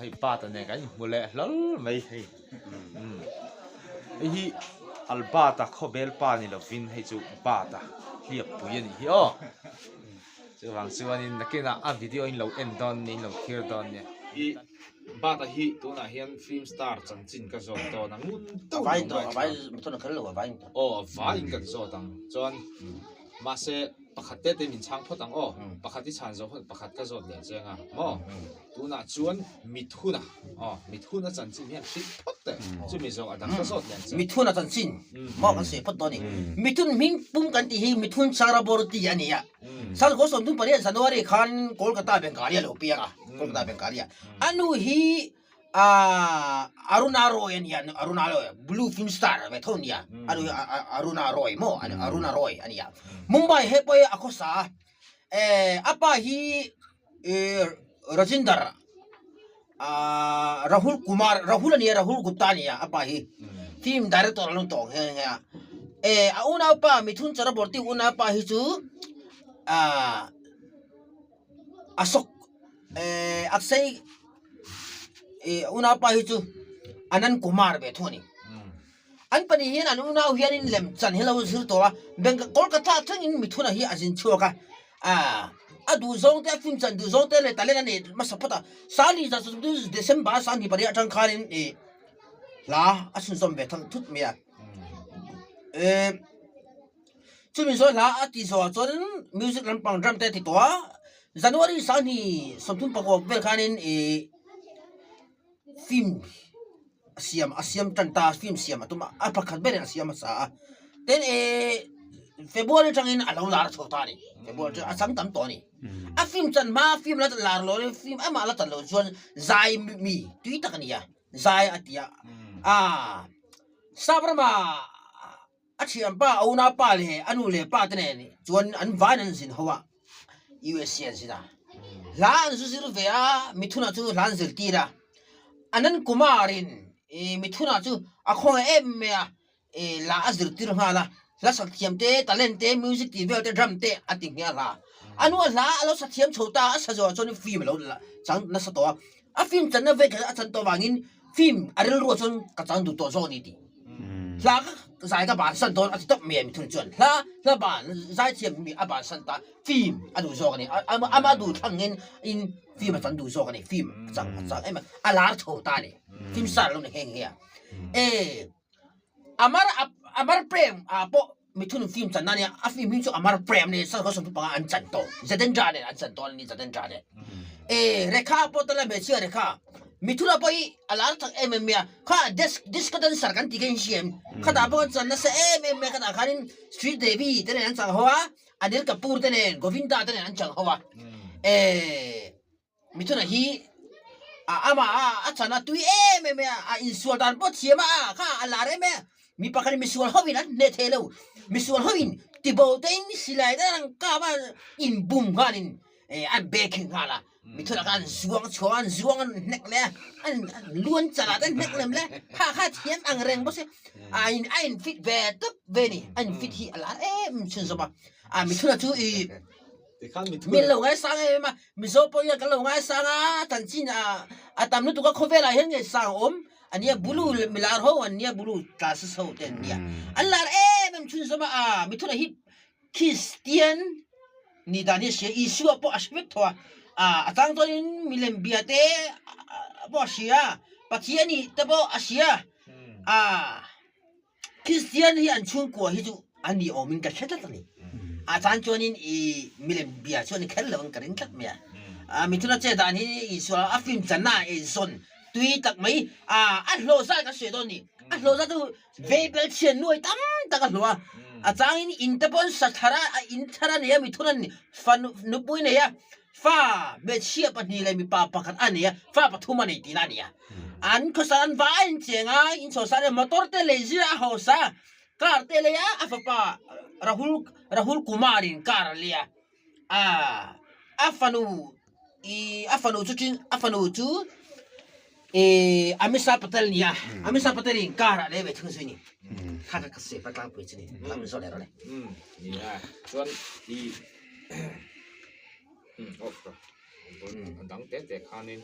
Hei Bata nen kan inhmu leh hlawl mai hei. Hei hi Albert-a khawbel pa ni lovin hei chu Bata hliappui a nih hi aw. Chuvang chuanin nakinah a video in lo en dawn nia in lo thlir dawn nia. I Bata hi tunah hian film star chanchin ka zawt dawn a ngun deuh lo ngaithla. Aw a vaiin kan zawt ang chuan mahse Pakhat te te min chhang phawt ang aw, pakhat i chhan zawh hun pakhat ka zawt leh cheng a maw? Tunah chuan Mithuna aw, Mithuna chanchin hian hrilh phawt teh, chumi zawk a dang ka zawt leh ang che. Mithuna chanchin maw kan sawi phawt dawn a ni. Mithun hming pum kan tih hi Mithun Chakraborty a ni a. Sangkhaw 38 January khan Kolkata Bengali a lo piang a, Kolkata Bengali a. A nu hi Ahh Aruna Roy a nia, Aruna Roy, Blue film star ve tho a nia, a nu hi Aruna Roy maw, Aruna Roy a nia. Mumbai he pawh hi a khawsa a, eh a pa hi eh Rajinder ahh Rahul Kumar, Rahul a nia, Rahul Gupta a nia a pa hi, film director a lo tawh nghe nghe a. Eh a unaupa Mithun Chakraborty unaupa hi chu ahh Ashok eh Akshay ih unaupa hi chu Anand Kumar ve thu a ni. An pahnih hian an unau hianin lem chan hi lo zir tawh a, Bengal Kolkata thlengin mithuna hi a zin chhuak a, ah a duh zawng te a film chan duh zawng te leh talent a nei hmasa phawt a, Sani zan sawmthum December 28 atang khanin ih hla a chhunzawm ve thang thut mai a. Eh Chumi zawh hla a tih zawhah chuan music lampang drum te a ti tawh a, January 29 vel khanin ih film a siam a siam tan ta a, film siam a tum a, a pakhat berin a siam hmasa a, tin ih February atangin a lo lar chho ta a ni, February atangin a chang tam tawh a ni. A film chan hma film la lar lo in film amah la chan loh chuan zai mi tui tak a ni a, zai a ti a, ah Sabrama. A thianpa, a unaupa leh a nu leh pa te nen chuan an vain an zin ho a, USA an zin a. Hla an zu zir ve a, Mithuna chu hla an zirtir a. Anand Kumar-in Mithuna chu a khawngaih em mai a, hla a zirtir nghal a. Hla sak thiam te, talent te, music tih vel te, drum te a ti nghal a. A hnua hla a lo sa thiam chho ta a, a sa zawhah chuan film a lo chang nasa tawh a. A film channa vek a chan tawh vangin film a rilruah chuan ka chang duh tawh zawk a ni tih. Hla ka zai ka bansan dawn a ti tawp mai a mithun chuan hla hla ban zai thiam mi a bansan ta film a duh zawk a ni. Ama duh thlangin in film a chan duh zawk a ni. Film a chang a chang em a, a lar chho ta a ni. Film star a lo ni nghe nghe a. E Amar Amar Prem ah pawh Mithun film chan na nia, a film hi chu Amar Prem ni Sarkar sawmthum panga an chan tawh, Jatendra nen an chan tawh a ni Jatendra nen. E Rekha pawh tala hmeichhia Rekha, Mithuna pawh hi a lar chak em em mai a, kha desk disco dancer kan tih kha in hria em? Khatah pawh an chan nasa em em mai a, khatah khanin Sri Devi te nen an chang ho a, Anil Kapoor te nen, Govinda te nen an chang ho a. E. Mithuna hi a amah a a chan a tui em em a, a insual dan pawh thiam a, a kha a lar em em a, mi pakhat in misual ho in an hneh thei lo, misual ho in tibo te in silai te an kap a, in bum nghal in an bek hi nghal a, mithuna kha an zuang chhuak a, an zuang an hnek leh a, an luan chalah te an hnek lem le, kha kha thiam ang reng bawk se, a in a in fit ve tawp ve a ni, a in fit hi a lar em em chhunzawm a, a mithuna chu ih. Min lo ngaisang em em a, Mizo pawh hian kan lo ngaisang a, chanchin a a tam lutuk a, khawvelah hian ngaisang a awm a nia, bulu milar ho an nia, bulu classes ho te an nia, an lar em em chhunzawm a, a mithuna hi Kristian ni dan hi a hria, Isua pawh a hre vek tho a, a a chang chuanin milem bia te pawh a hria, Pathian nih te pawh a hria, a. Kristian hi an chhungkua hi chu an ni awmin ka hre tlat a ni. A chan chuanin i milem bia chu a ni kher lo ang ka ring tlat mai a. A mithuna che dan hi Isua a film channa a eizawn tui tak mai a a hlawh zat kan sawi dawn a ni. A hlawh zat chu veibel chhian nuai tam tak a hlawh a. A changin in te pawh an sa thar a, a in thar a nei a mithuna fa nupui nei a, fa hmeichhia pahnih leh mipa pakhat a nei a, fa pathum a nei tihna a ni a. An khawsa an va in cheng a, in chho sa motor te lei zir a hausa car te lei a, a fapa Rahul Rahul Kumar in car a lei a, ah a fanu ih a fanu chu chin a fanu chu ih Amisha Patel ni a, Amisha Patel in car a lei ve thung zui ni, kha kha ka sawi pa tlangpui chu ni, tlangpui zawk leh rawh le. Nia chuan ih off a dang te te khanin.